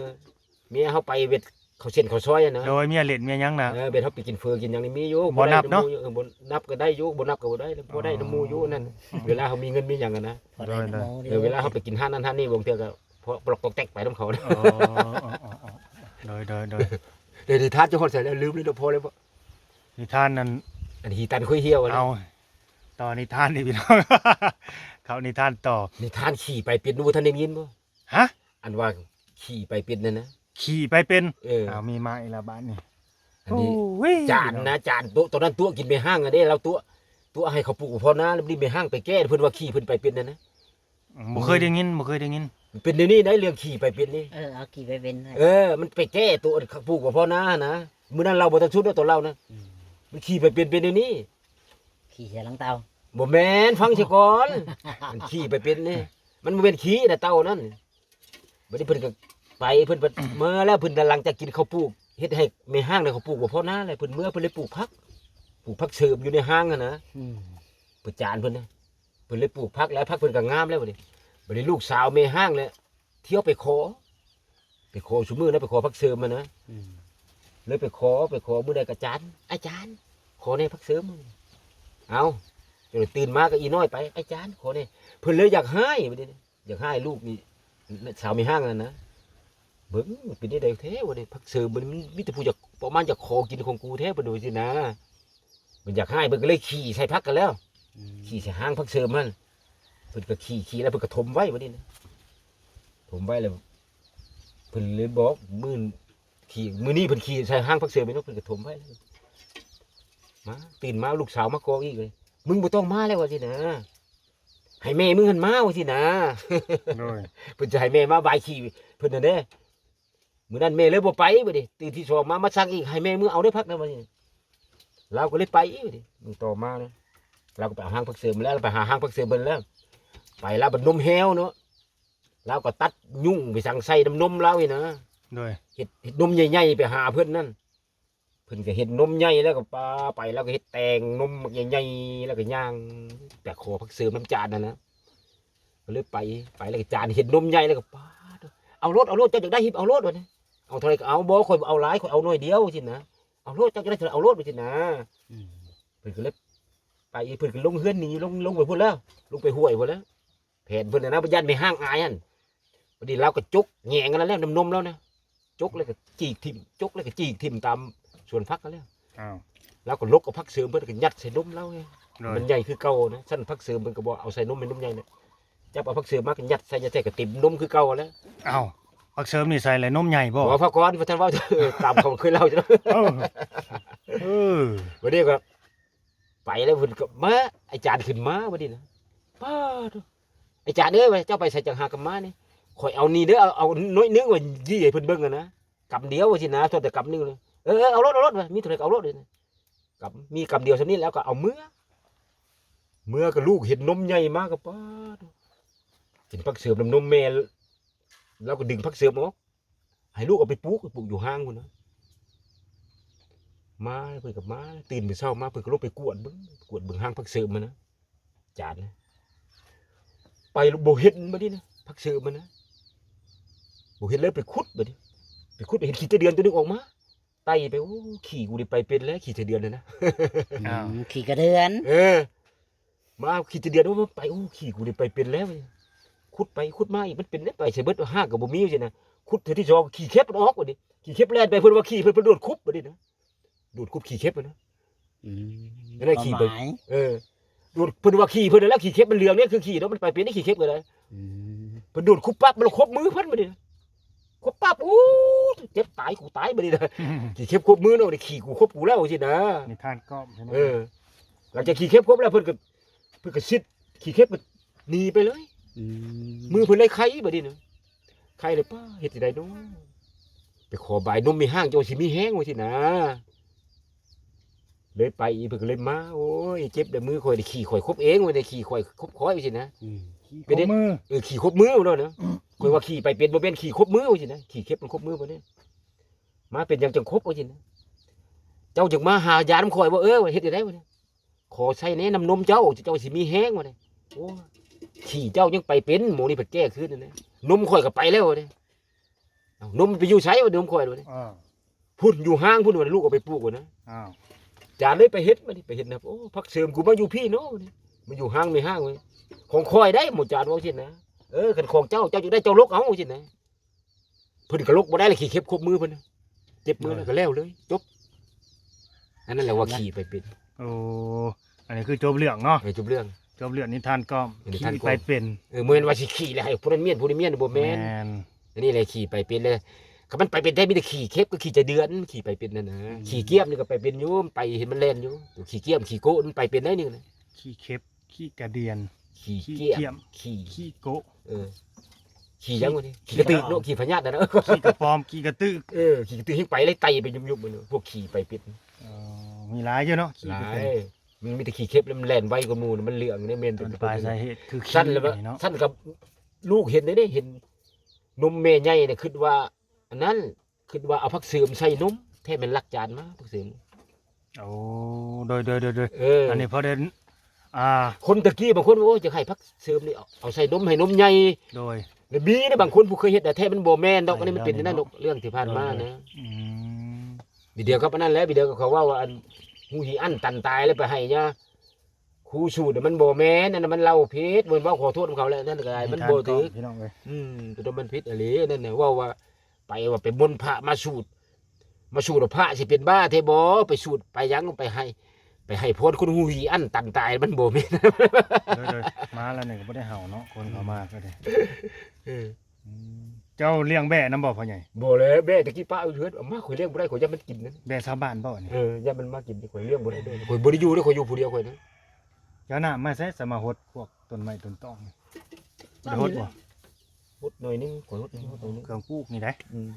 ເມຍເຮົາໄປເວັດເຂົ້າເສັ້ນເຂົ້າຊອຍນະ. ໂດຍ ເມຍເຫຼັ້ນເມຍຫຍັງນະ? ເອີ ເວັດເຮົາໄປກິນເຝີກິນຫຍັງນີ້ມີຢູ່ ບໍ່ນັບເນາະ. ເອີ ບໍ່ນັບກໍໄດ້ຢູ່ ບໍ່ນັບກໍບໍ່ໄດ້ ພໍໄດ້ນຳໝູ່ຢູ່ນັ້ນ. ເວລາເຮົາມີເງິນມີຫຍັງຫັ້ນນະ. ໂດຍ ເວລາເຮົາໄປກິນຮ້ານນັ້ນຮ້ານນີ້ ບາງເທື່ອກໍປອກຕອກແຕກໄປນຳເຂົາ. ອໍ ໂດຍ ໂດຍ ໂດຍ ເດ ນິທານຈະຮອດໃສແລ້ວ ລືມແລ້ວເນາະ ພໍແລ້ວ. ນິທານນັ້ນ ອັນຮີຕັນຄຸຍຫ່ຽວ. ເອົາ ຕໍ່ນິທານນີ້ພີ່ນ້ອງ ເຂົ້ານິທານຕໍ່. ນິທານຂີ່ໄປເປັນ ບໍ່ທັນໄດ້ຍິນບໍ່? ຮະ? ອັນວ່າຂີ່ໄປເປັນນັ້ນນະ ຂີ່ໄປເປັນ. ເອີ ເອົາ ມີມາອີກແລ້ວບາດນີ້. ອັນນີ້ ໂອ້ຍ ຈານນະ ຈານໂຕະ ຕອນນັ້ນຕົວະກິນແມ່ຮ້າງຫັ້ນເດ້ ລາວຕົວະ ຕົວະໃຫ້ເຂົາປູກເຂົ້ານາ ແລ້ວນີ້ແມ່ຮ້າງໄປແກ້ ເພິ່ນວ່າຂີ່ເພິ່ນໄປເປັນນັ້ນນະ. ອືມ ບໍ່ເຄີຍໄດ້ຍິນ ບໍ່ເຄີຍໄດ້ຍິນ. ເປັນແນວນີ້ໄດ໋ ເລື່ອງຂີ່ໄປເປັນນີ້. ເອີ ເອົາຂີ່ໄປເປັນ. ເອີ ມັນໄປແກ້ໂຕອັນປູກບໍ່ພໍນາຫັ້ນນະ. ມື້ນັ້ນລາວບໍ່ທັນສຸດດອກ ໂຕລາວນະ. ອືມ ມັນຂີ່ໄປເປັນ ເປັນແນວນີ້. ຂີ່ໃສ່ຫຼັງເຕົ່າ. ບໍ່ແມ່ນ, ຟັງຊະກ່ອນ. ມັນຂີ່ໄປເປັນນີ້. ມັນບໍ່ແມ່ນຂີ່ນະ ເຕົ່ານັ້ນ. ບັດນີ້ເພິ່ນກໍໄປ, ເພິ່ນ ເພິ່ນເມືອແລ້ວ ເພິ່ນ ຫຼັງຈາກກິນເຂົ້າປູກ ເຮັດໃຫ້ແມ່ຮ້າງໄດ້ເຂົ້າປູກບໍ່ພໍນາແລ້ວ ເພິ່ນເມືອ ເພິ່ນເລີຍປູກຜັກ, ປູກຜັກເສີມຢູ່ໃນຮ້າງຫັ້ນນະ. ອືມ ເພິ່ນ ຈານເພິ່ນນະ ເພິ່ນເລີຍປູກຜັກແລ້ວ ຜັກເພິ່ນກໍງາມແລ້ວ. ບັດນີ້ ບັດນີ້ລູກສາວແມ່ຮ້າງແຫຼະ ທ່ຽວໄປຂໍ, ໄປຂໍຊຸມື້ນະ ໄປຂໍຜັກເສີມຫັ້ນນະ. ອືມ ເລີຍໄປຂໍ, ໄປຂໍມື້ໃດກໍ ອາຈານ, ອາຈານ ຂໍແດ່ຜັກເສີມ. ເອົາ ຈົນຕື່ນມາກໍອີນ້ອຍໄປ, ອາຈານ ຂໍແດ່. ເພິ່ນເລີຍຢາກຮ້າຍບັດນີ້. ຢາກຮ້າຍລູກນີ້ ສາວແມ່ຮ້າງນັ້ນນະ. ເບິ່ງ ເປັນແນວໃດແທ້ວະນີ້ ຜັກເສີມມັນມີແຕ່ຜູ້ຢາກ ປະມານຢາກຂໍກິນຂອງກູແທ້ ເພິ່ນວ່າຊີ້ນະ. ເພິ່ນຢາກຮ້າຍ ເພິ່ນກໍເລີຍຂີ່ໃສ່ຜັກຫັ້ນແລ້ວ. ອືມ ຂີ່ໃສ່ຮ້າງຜັກເສີມຫັ້ນ. ເພິ່ນກໍຂີ່, ຂີ່ແລ້ວເພິ່ນກໍຖົມໄວ້ບັດນີ້ນະ. ຖົມໄວ້ແລ້ວ ເພິ່ນເລີຍບອກ ມື້ ຂີ່ ມື້ນີ້ເພິ່ນຂີ່ໃສ່ຮ້າງຜັກເສີມເນາະ ເພິ່ນກໍຖົມໄວ້ແລ້ວ. ມາ ຕື່ນມາ ລູກສາວມາກໍອີກເລີຍ, ມຶງບໍ່ຕ້ອງມາແລ້ວ ວ່າຊີ້ນະ. ໃຫ້ແມ່ມຶງຫັ້ນມາ ວ່າຊີ້ນະ. ໂດຍ ເພິ່ນຈະໃຫ້ແມ່ມາບາຍຂີ້ເພິ່ນຫັ້ນເດ້. ມື້ນັ້ນແມ່ເລີຍບໍ່ໄປບັດນີ້, ຕື່ນທີສອງມາ ມາສັ່ງອີກ ໃຫ້ແມ່ເມືອເອົາເດີຜັກນະ ວ່າຊີ້. ລາວກໍເລີຍໄປອີກບັດນີ້. ມື້ຕໍ່ມາເລີຍ ລາວກໍໄປເອົາຮ້າງຜັກເສີມມາແລ້ວ, ລາວໄປຫາຮ້າງຜັກເສີມເພິ່ນແລ້ວ, ໄປລາວບັດນົມແຫ້ວເນາະ, ລາວກໍຕັດຍຸງໄປສັງໃສ່ນຳນົມລາວນີ້ນະ. ໂດຍ ເຮັດ ເຮັດນົມໃຫຍ່ໆໄປຫາເພິ່ນນັ້ນ. ເພິ່ນກໍເຮັດນົມໃຫຍ່ແລ້ວກໍປາໄປ, ລາວກໍເຮັດແຕ່ງນົມບັກໃຫຍ່ໆ ແລ້ວກໍຍ່າງໄປຂໍຜັກເສີມນຳຈານຫັ້ນນະ. ກໍເລີຍໄປ, ໄປແລ້ວກໍຈານເຫັນນົມໃຫຍ່ແລ້ວກໍ ປາດ ເອົາໂລດ ເອົາໂລດ ເຈົ້າຢາກໄດ້ຮີບເອົາໂລດ ວ່ານີ້. ເອົາເທົ່າໃດກໍເອົາ, ບໍ່ ຂ້ອຍບໍ່ເອົາຫຼາຍ, ຂ້ອຍເອົາໜ້ອຍດຽວ ວ່າຊີ້ນະ. ເອົາໂລດ ເຈົ້າຢາກໄດ້ເທົ່າໃດເອົາໂລດ ວ່າຊີ້ນະ. ອືມ ເພິ່ນກໍເລີຍໄປ, ເພິ່ນກໍລົງເຮືອນໜີ ລົງ ລົງໄປພຸ້ນແລ້ວ, ລງໄປຫ້ວຍພຸ້ນແລ້ວ. ແຜນເພິ່ນນະ ຢ້ານແມ່ຮ້າງອາຍຫັ້ນ. ບັດນີ້ລາວກໍຈົກແຫຍງອັນນັ້ນແລ້ວ ນຳນົມລາວນະ, ຈົກແລ້ວກໍຈີກຖິ້ມ, ຈົກແລ້ວກໍຈີກຖິ້ມຕາມສວນຜັກຫັ້ນແລ້ວ. ອ້າວ ລາວກໍຫຼົກເອົາຜັກເສີມເພິ່ນ ກໍຍັດໃສ່ນົມລາວ. ໂດຍ ມັນໃຫຍ່ຄືເກົ່ານະ, ຊັ້ນຜັກເສີມເພິ່ນກໍບໍ່ເອົາໃສ່ນົມ ໃຫ້ນົມໃຫຍ່ນະ. ຈັບເອົາຜັກເສີມມາກໍຍັດໃສ່, ຍັດໃສ່ກໍເຕັມນົມຄືເກົ່າຫັ້ນແຫຼະ. ອ້າວ ຜັກເສີມນີ້ໃສ່ແລ້ວນົມໃຫຍ່ບໍ່? ບໍ່ ຟັງກ່ອນ ບໍ່ທັນເວົ້າ. ຕາມເຂົາເຄີຍເລົ່າ. ເອີ ເອີ ບັດນີ້ກໍ ໄປແລ້ວ ເພິ່ນກໍມາ, ອາຈານຂຶ້ນມາບັດນີ້ນະ. ປ້າໂທ້ ອາຈານເອີຍ ວ່າ ເຈົ້າໄປໃສຈັ່ງຫາກັບມານີ້? ຂ້ອຍເອົານີ້ເດີ ເອົາ ເອົາໜ້ອຍໜຶ່ງ ວ່າ ຢີ້ໃຫ້ເພິ່ນເບິ່ງຫັ້ນນະ, ກຳດຽວ ວ່າຊີ້ນະ, ເທົ່າແຕ່ກຳໜຶ່ງ. ເອີ ເອີ ເອົາໂລດ ເອົາໂລດ ວ່າ ມີເທົ່າໃດກໍເອົາໂລດ. ກຳ ມີກຳດຽວສ່ຳນີ້ແລ້ວກໍເອົາເມືອ, ເມືອກໍລູກເຫັນນົມໃຫຍ່ມາກໍ ປ້າໂທ້ ເປັນຜັກເສີມນຳນົມແມ່, ລາວກໍດຶງຜັກເສີມອອກ ໃຫ້ລູກເອົາໄປປູກ, ໄປປູກຢູ່ຮ້າງພຸ້ນນະ. ມາ ເພິ່ນກໍມາ, ຕື່ນມື້ເຊົ້າມາ ເພິ່ນກໍລົງໄປກວດເບິ່ງ, ກວດເບິ່ງຮ້າງຜັກເສີມຫັ້ນນະ ຈານນະ. ໄປບໍ່ເຫັນບັດນີ້ນະ, ຜັກເສີມຫັ້ນນະ ບໍ່ເຫັນເລີຍ. ໄປຂຸດບັດນີ້, ໄປຂຸດໄປເຫັນຂີ້ໄສ້ເດືອນໂຕໜຶ່ງອອກມາ ໄຕ່ໄປ. ໂອ້ ຂີ້ກູນີ້ໄປເປັນແລ້ວ, ຂີ້ໄສ້ເດືອນຫັ້ນນະ. ອືມ ອ້າວ ຂີ້ໄສ້ເດືອນ. ເອີ ມາເອົາຂີ້ໄສ້ເດືອນ ໂອ້ ໄປ, ໂອ້ ຂີ້ກູນີ້ໄປເປັນແລ້ວ. ຂຸດໄປຂຸດມາອີກ ມັນເປັນແນວໃດ ໄປໃສເບິດ, ຮາກກໍບໍ່ມີ ວ່າຊີ້ນະ. ຂຸດເທື່ອທີສອງ ຂີ້ເຂັບມັນອອກບັດນີ້, ຂີ້ເຂັບແລ່ນໄປ. ເພິ່ນວ່າຂີ້ເພິ່ນ ເພິ່ນໂດດຂຸບບັດນີ້ນະ, ໂດດຂຸບຂີ້ເຂັບຫັ້ນນະ. ອືມ ນັ້ນແຫຼະ ຄວາມໝາຍ ຂີ້ໄປ ເອີ ໂດດ ເພິ່ນວ່າຂີ້ເພິ່ນນັ້ນແຫຼະ, ຂີ້ເຂັບມັນເຫຼືອງເດ້ ຄືຂີ້ເນາະ, ມັນໄປເປັນໄດ້ຂີ້ເຂັບກໍໄດ້. ອືມ ເພິ່ນໂດດຂຸບປັບ ມັນຂົບມືເພິ່ນບັດນີ້ນະ, ຂົບປັບ ໂອ້ ເຈັບຕາຍ ກູຕາຍບັດນີ້ນະ. ອືມ ຂີ້ເຂັບຂົບມືເນາະ, ນີ້ຂີ້ກູຂົບກູແລ້ວ ວ່າຊີ້ນະ. ນິທານກອບ ເອີ ຫຼັງຈາກຂີ້ເຂັບຂົບແລ້ວ ເພິ່ນກໍ ເພິ່ນກໍຊິດ ຂີ້ເຂັບກໍໜີໄປເລີຍ. ອືມ ມືເພິ່ນເລີຍໄຄບັດນີ້ນະ, ໄຄແລ້ວ ປ້າ ເຮັດຈັ່ງໃດເນາະ, ໄປຂໍບາຍນົມແມ່ຮ້າງ ຈັ່ງຊິມີແຮງ ວ່າຊີ້ນະ. ເລີຍໄປອີກ ເພິ່ນກໍເລີຍມາ, ໂອ້ຍ ເຈັບແຕ່ມືຂ້ອຍ ໄດ້ຂີ້ຂ້ອຍຂົບເອງ ວ່າໄດ້ ຂີ້ຂ້ອຍຂົບຂ້ອຍ ວ່າຊີ້ນະ. ອືມ ເປັນ ຂົບມື ເອີ ຂີ້ຂົບມືເນາະ. ຂ້ອຍວ່າຂີ້ໄປເປັນ ບໍ່ແມ່ນ ຂີ້ຂົບມື ວ່າຊີ້ນະ, ຂີ້ເຂັບມັນຂົບມືບໍ່ໄດ້. ມາເປັນຫຍັງຈັ່ງຂົບ ວ່າຊີ້ນະ, ເຈົ້າຈຶ່ງມາຫາຢານຳຂ້ອຍບໍ່? ເອີ ວ່າເຮັດຈັ່ງໃດວະນີ້? ຂໍໃຊ້ແດ່ນ້ຳນົມເຈົ້າ ເຈົ້າຊິມີແຮງ ວ່ານີ້. ໂອ້ ຂີ້ເຈົ້າຍັງໄປເປັນ, ໝໍນີ້ເພິ່ນແກ້ຄືນນັ້ນແຫຼະ. ນົມຂ້ອຍກໍໄປແລ້ວ ວ່ານີ້. ເອົ້າ ນົມໄປຢູ່ໃສ ວ່າ ນົມຂ້ອຍ ວ່ານີ້? ອ່າ ພຸ້ນ ຢູ່ຮ້າງພຸ້ນ ວ່າ ລູກເອົາໄປປູກ ວ່ານະ. ອ້າວ ຈານເລີຍໄປເຫັນ ບັດນີ້ໄປເຫັນນະ, ໂອ້ ຜັກເສີມກູມາຢູ່ພີ້ເນາະ ວ່ານີ້, ມາຢູ່ຮ້າງແມ່ຮ້າງ ວ່າ. ຂອງຂ້ອຍໄດ໋ ໝໍຈານວ່າຊີ້ນະ. ເອີ ຄັນຂອງເຈົ້າ ເຈົ້າຈັ່ງໄດ້ເຈົ້າຫຼົກເອົາ ວ່າຊີ້ນະ. ເພິ່ນກໍຫຼົກບໍ່ໄດ້ລະ, ຂີ້ເຂັບຂົບມືເພິ່ນນະ, ເຈັບມືແລ້ວກໍແລ້ວເລີຍ ຈົບ. ອັນນັ້ນແຫຼະວ່າຂີ້ໄປເປັນ. ໂອ້ ອັນນີ້ຄືຈົບເລື່ອງເນາະ. ເອີ ຈົບເລື່ອງ ຈົບເລື່ອງນິທານກອມ. ເອີ ຂີ້ໄປເປັນ. ເອີ ບໍ່ແມ່ນວ່າຊິຂີ່ແລ້ວໃຫ້ຜູ້ນັ້ນມ້ຽນຜູ້ນີ້ມ້ຽນ ບໍ່ແມ່ນ. ແມ່ນ. ອັນນີ້ແຫຼະຂີ່ໄປເປັນເລີຍ. ຄັນມັນໄປເປັນແທ້ ມີແຕ່ຂີ່ເຂັບກັບຂີ່ໄສ້ເດືອນ ຂີ່ໄປເປັນນັ້ນນະ. ອືມ ຂີ່ກ້ຽມນີ້ກໍໄປເປັນຢູ່, ໄປເຫັນມັນແລ່ນຢູ່. ໂຕຂີ່ກ້ຽມຂີ່ໂກ້ະມັນໄປເປັນໄດ໋ນີ້ນະ. ຂີ່ເຂັບ ຂີ້ກະເດືອນ ຂີ້ກ້ຽມ ຂີ້ກ້ຽມ ຂີ້ ຂີ້ໂກະ. ເອີ ຂີ້ຫຍັງວະນີ້ ຂີ້ກະຕຶເນາະ ຂີ້ພະຍາດນະ ຂີ້ກະປອມ ຂີ້ກະຕຶ ເອີ ຂີ້ກະຕຶແຮ່ງໄປເລີຍ ໄຕ່ໄປຍຸບໆ ມັນ ພວກຂີ້ໄປເປັດ ເອີ ມີຫຼາຍຢູ່ເນາະ ຂີ້ ຫຼາຍ ເປັດ ມັນມີແຕ່ຂີ້ເຂັບ ແລ້ວມັນແລ່ນໄວກວ່າໝູ່ ມັນເລື່ອງນີ້ແມ່ນ ຕົ້ນປາຍສາເຫດຄື ຊັ້ນແລ້ວ ເນາະ ຊັ້ນກັບລູກເຫັນເດ້ ເຫັນນົມແມ່ໃຫຍ່ນະ ຄິດວ່າອັນນັ້ນ ຄິດວ່າເອົາຜັກເສີມໃສ່ນົມ ແທ້ແມ່ນລັກຈານມາ ຜັກເສີມ ໂອ້ ໂດຍ ໂດຍ ໂດຍ ໂດຍ ເອີ ອັນນີ້ພໍໄດ້ ອ່າ ຄົນຕະກີ້ບາງຄົນ ໂອ້ຍ ຢາກໃຫ້ຜັກເສີມນີ້ ເອົາໃສ່ນົມ ໃຫ້ນົມໃຫຍ່ ໂດຍ ແລ້ວມີເດ້ບາງຄົນຜູ້ເຄີຍເຮັດ ແທ້ມັນບໍ່ແມ່ນດອກ ອັນນີ້ມັນເປັນແນວນັ້ນດອກ ເລື່ອງທີ່ຜ່ານມານະ ອືມ ວິດຽວກັບອັນນັ້ນແຫຼະ ວິດຽວກັບເຂົາເວົ້າວ່າ ອັນ ຫູຫີອັນຕັນຕາຍ ແລ້ວໄປໃຫ້ຍາ ຄູສູດມັນບໍ່ແມ່ນ ອັນນັ້ນມັນເລົ່າຜິດ ເພິ່ນເວົ້າຂໍໂທດນຳເຂົາແຫຼະ ນັ້ນກໍໄດ້ ມັນບໍ່ຖືກ ພີ່ນ້ອງເອີຍ ອືມ ຕົວມັນຜິດອີ່ຫຼີ ນັ້ນນະ ເວົ້າວ່າ ໄປວ່າໄປມົນພະມາສູດ ມາສູດວ່າພະຊິເປັນບ້າແທ້ບໍ່ ໄປສູດໄປຫຍັງ ໄປໃຫ້ ໄປໃຫ້ພອນຄົນຫູຫີອັນຕັນຕາຍ ມັນບໍ່ແມ່ນ ໂດຍ ໂດຍ ມາແລ້ວນີ້ກໍບໍ່ໄດ້ເຫົ່າເນາະ ຄົນເຂົ້າມາກໍໄດ້ ເອີ ອືມ ເຈົ້າລ້ຽງແບ້ນຳບໍ່ພໍ່ໃຫຍ່? ບໍ່ແຫຼະ ແບ້ຕະກີ້ປະຢູ່ເຮືອນ ເອົາມາຂ້ອຍລ້ຽງບໍ່ໄດ້ ຂ້ອຍຢ້ານມັນກິນນັ້ນ ແບ້ຊາວບ້ານບໍ່ນີ້? ເອີ ຢ້ານມັນມາກິນ ຂ້ອຍລ້ຽງບໍ່ໄດ້ເດີ້ ຂ້ອຍບໍ່ໄດ້ຢູ່ເດີ້ ຂ້ອຍຢູ່ຜູ້ດຽວຂ້ອຍນະ ເຈົ້ານ້ຳມາໃສ ສະມາຫົດພວກຕົ້ນໄມ້ຕົ້ນຕອກນີ້ ບໍ່ໄດ້ຫົດບໍ່? ຫົດໜ້ອຍໜຶ່ງ ຂ້ອຍຫົດໜຶ່ງ ຫົດໜ້ອຍໜຶ່ງ ເຄື່ອງປູກນີ້ໄດ໋ ອືມ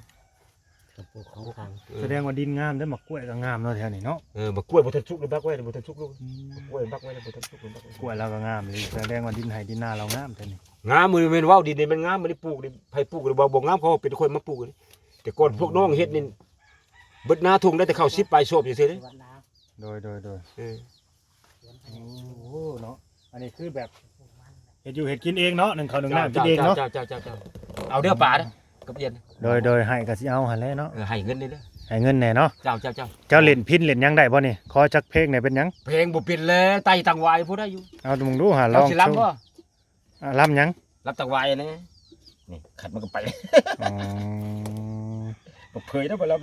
ເຄື່ອງປູກຂອງທາງ ເອີ ສະແດງວ່າດິນງາມເດີ້ ໝາກກ້ວຍກໍງາມເນາະແຖວນີ້ເນາະ ເອີ ໝາກກ້ວຍບໍ່ທັນສຸກເລີຍ ບັກໄວ້ບໍ່ທັນສຸກເລີຍ ອືມ ໝາກກ້ວຍບັກໄວ້ບໍ່ທັນສຸກເລີຍ ບັກໄວ້ ກ້ວຍລາວກໍງາມອີ່ຫຼີ ສະແດງວ່າດິນໄຮ່ດິນນາລາວງາມແຖວນີ້ ງາມ ບໍ່ແມ່ນເວົ້າ ດິນນີ້ມັນງາມ ບໍ່ໄດ້ປູກນີ້ ໃຜປູກນີ້ບໍ່ ບໍ່ງາມ ເຂົາເປັນຂ້ອຍມາປູກນີ້ ແຕ່ກ່ອນພວກນ້ອງເຮັດນີ້ ເບິດນາທົ່ງໄດ້ແຕ່ເຂົ້າສິບປາຍສອບຊື່ໆເດ້ ໂດຍ ໂດຍ ໂດຍ ເອີ ໂອ້ໂຫ ເນາະ ອັນນີ້ຄືແບບເຮັດຢູ່ເຮັດກິນເອງເນາະ ໜຶ້ງເຂົ້າໜຶ້ງນ້ຳກິນເອງເນາະ ເຈົ້າ ເຈົ້າ ເຈົ້າ ເຈົ້າ ເອົາເດີ້ປາເດີ້ ກັບອຽນ ໂດຍ ໂດຍ ໃຫ້ກໍຊິເອົາຫັ້ນແຫຼະເນາະ ເອີ ໃຫ້ເງິນນີ້ເດີ້ ໃຫ້ເງິນແດ່ເນາະ ເຈົ້າ ເຈົ້າ ເຈົ້າ ເຈົ້າຫຼິ້ນພິນຫຼິ້ນຫຍັງໄດ້ບໍ່ນີ້? ຂໍຈັກເພງແດ່ ເປັນຫຍັງ? ເພງບໍ່ເປັນແລ້ວ ໄຕ່ຕັງຫວາຍບໍ່ໄດ້ຢູ່ ເອົາ ເບິ່ງດູຫາ ລອງ ຊິລຳບໍ່? ອາ ລຳຫຍັງ? ລຳຕັກຫວາຍແດ່ ນີ້ຂັດມັນກໍໄປ ອໍ ບັກເຜີຍນະບໍ່ລຳ